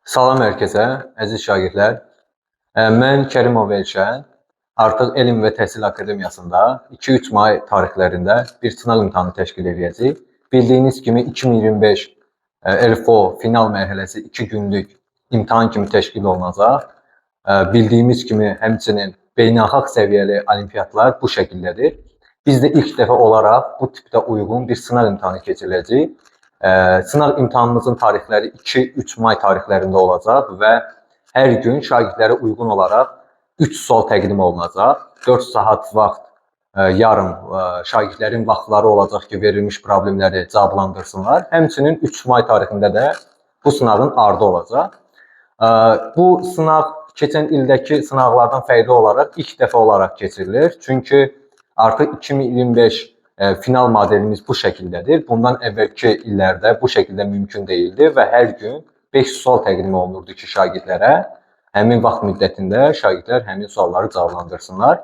Salam hər kəsə, əziz şagirdlər. Mən Kərimov Elşən. Artıq Elm və Təhsil Akademiyasında 2-3 may tarixlərində bir sınaq imtahanı təşkil edəcəyik. Bildiyiniz kimi 2025 RFO final mərhələsi 2 günlük imtahan kimi təşkil olunacaq. Bildiyimiz kimi həmçinin beynəlxalq səviyyəli olimpiyatlar bu şəkildədir. Biz də ilk dəfə olaraq bu tipdə uyğun bir sınaq imtahanı keçiriləcək. Sınaq imtahanımızın tarixləri 2-3 may tarixlərində olacaq və hər gün şagirdlərə uyğun olaraq 3 sual təqdim olunacaq. 4 saat vaxt yarım şagirdlərin vaxtları olacaq ki, verilmiş problemləri cavablandırsınlar. Həmçinin 3 may tarixində də bu sınağın ardı olacaq. Bu sınaq keçən ildəki sınaqlardan fərqli olaraq ilk dəfə olaraq keçirilir. Çünki artıq 2025 final modelimiz bu şəkildədir. Bundan əvvəlki illərdə bu şəkildə mümkün deyildi və hər gün 5 sual təqdim olunurdu ki, şagirdlərə həmin vaxt müddətində şagirdlər həmin sualları cavablandırsınlar.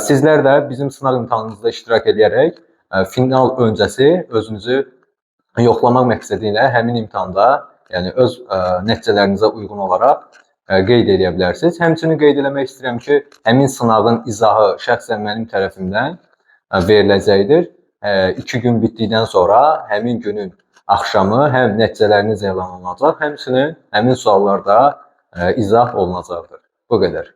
Sizlər də bizim sınaq imtahanımızda iştirak edərək final öncəsi özünüzü yoxlamaq məqsədi ilə həmin imtahanda, yəni öz nəticələrinizə uyğun olaraq qeyd edə bilərsiniz. Həmçinin qeyd eləmək istəyirəm ki, həmin sınağın izahı şəxsən mənim tərəfimdən veriləcəkdir. 2 gün bitdikdən sonra həmin günün axşamı həm nəticələriniz elan olunacaq, həmçinin həmin suallar da izah olunacaqdır. Bu qədər.